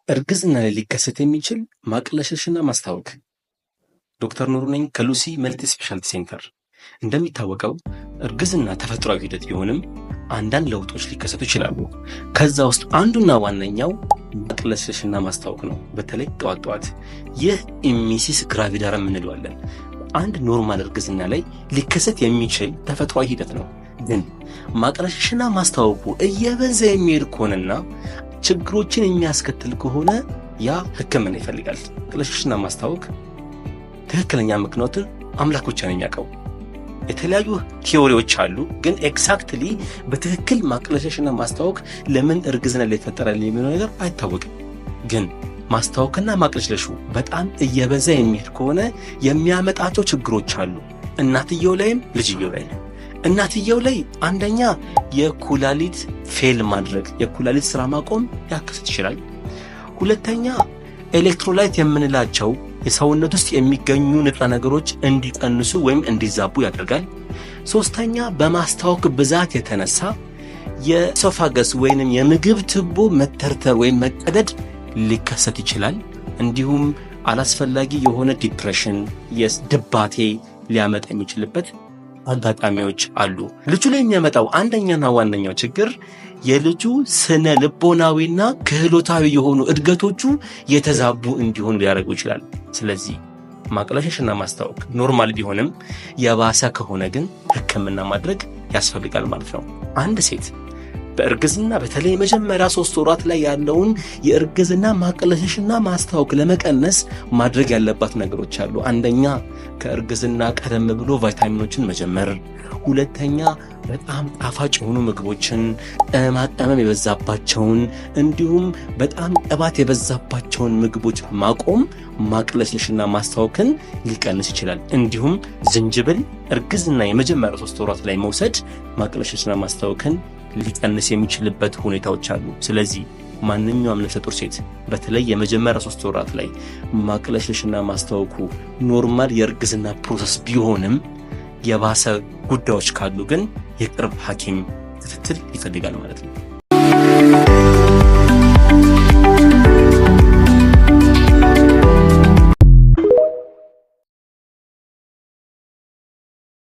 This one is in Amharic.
እርግዝና ላይ ሊከሰት የሚችል ማቅለሽለሽና ማስታወክ። ዶክተር ኑሩ ነኝ ከሉሲ Multi Specialty Center። እንደሚታወቀው እርግዝና ተፈጥሯዊ ሂደት ቢሆንም አንዳንድ ለውጦች ሊከሰቱ ይችላሉ። ከዛ ውስጥ አንዱና ዋነኛው ማቅለሽለሽና ማስታወክ ነው። በተለይ ጠዋት ጠዋት። ይህ emesis gravidarum እንለዋለን። አንድ normal እርግዝና ላይ ሊከሰት የሚችል ተፈጥሯዊ ሂደት ነው። ግን ማቅለሽለሽና ማስታወኩ እየበዛ የሚሄድ ከሆነና ችግሮችን የሚያስከትል ከሆነ ያ ሕክምና ይፈልጋል። ማቅለሽለሽና ማስታወክ ትክክለኛ ምክንያቱን አምላክ ብቻ ነው የሚያውቀው። የተለያዩ theory ዎች አሉ፣ ግን exactly በትክክል ማቅለሽለሽና ማስታወክ ለምን እርግዝና ላይ ይፈጠራል የሚለው ነገር አይታወቅም። ግን ማስታወክና ማቅለሽለሹ በጣም እየበዛ የሚሄድ ከሆነ የሚያመጣቸው ችግሮች አሉ፣ እናትየው ላይም ልጅየው ላይ። እናትየው ላይ አንደኛ የኩላሊት fail ማድረግ፣ የኩላሊት ስራ ማቆም ሊያከስት ይችላል። ሁለተኛ electrolyte የምንላቸው የሰውነት ውስጥ የሚገኙ ንጥረ ነገሮች እንዲቀንሱ ወይም እንዲዛቡ ያደርጋል። ሶስተኛ በማስታወክ ብዛት የተነሳ የ esophagus ወይንም የምግብ ቱቦ መተርተር ወይም መቀደድ ሊከሰት ይችላል። እንዲሁም አላስፈላጊ የሆነ depression፣ የድባቴ ሊያመጣ የሚችልበት አጋጣሚዎች አሉ። ልጁ ላይ የሚያመጣው አንደኛና ዋነኛው ችግር የልጁ ስነ ልቦናዊና ክህሎታዊ የሆኑ እድገቶቹ የተዛቡ እንዲሆኑ ሊያደርጉ ይችላል። ስለዚህ ማቅለሽለሽና ማስታወክ normal ቢሆንም የባሰ ከሆነ ግን ሕክምና ማድረግ ያስፈልጋል ማለት ነው። አንድ ሴት በእርግዝና በተለይ የመጀመሪያ 3 ወራት ላይ ያለውን የእርግዝና ማቅለሽለሽና ማስታወክ ለመቀነስ ማድረግ ያለባት ነገሮች አሉ። አንደኛ ከእርግዝና ቀደም ብሎ ቫይታሚኖችን መጀመር፣ ሁለተኛ በጣም ጣፋጭ የሆኑ ምግቦችን፣ ቅመማ ቅመም የበዛባቸውን እንዲሁም በጣም ቅባት የበዛባቸውን ምግቦች ማቆም ማቅለሽለሽና ማስታወክን ሊቀንስ ይችላል። እንዲሁም ዝንጅብል እርግዝና የመጀመሪያ 3 ወራት ላይ መውሰድ ማቅለሽለሽና ማስታወክን ሊቀንስ የሚችልበት ሁኔታዎች አሉ። ስለዚህ ማንኛውም ነፍሰ ጡር ሴት በተለይ የመጀመሪያ 3 ወራት ላይ ማቅለሽለሽና ማስታወኩ normal የእርግዝና process ቢሆንም የባሰ ጉዳዮች ካሉ ግን የቅርብ ሐኪም ክትትል ይፈልጋል ማለት ነው።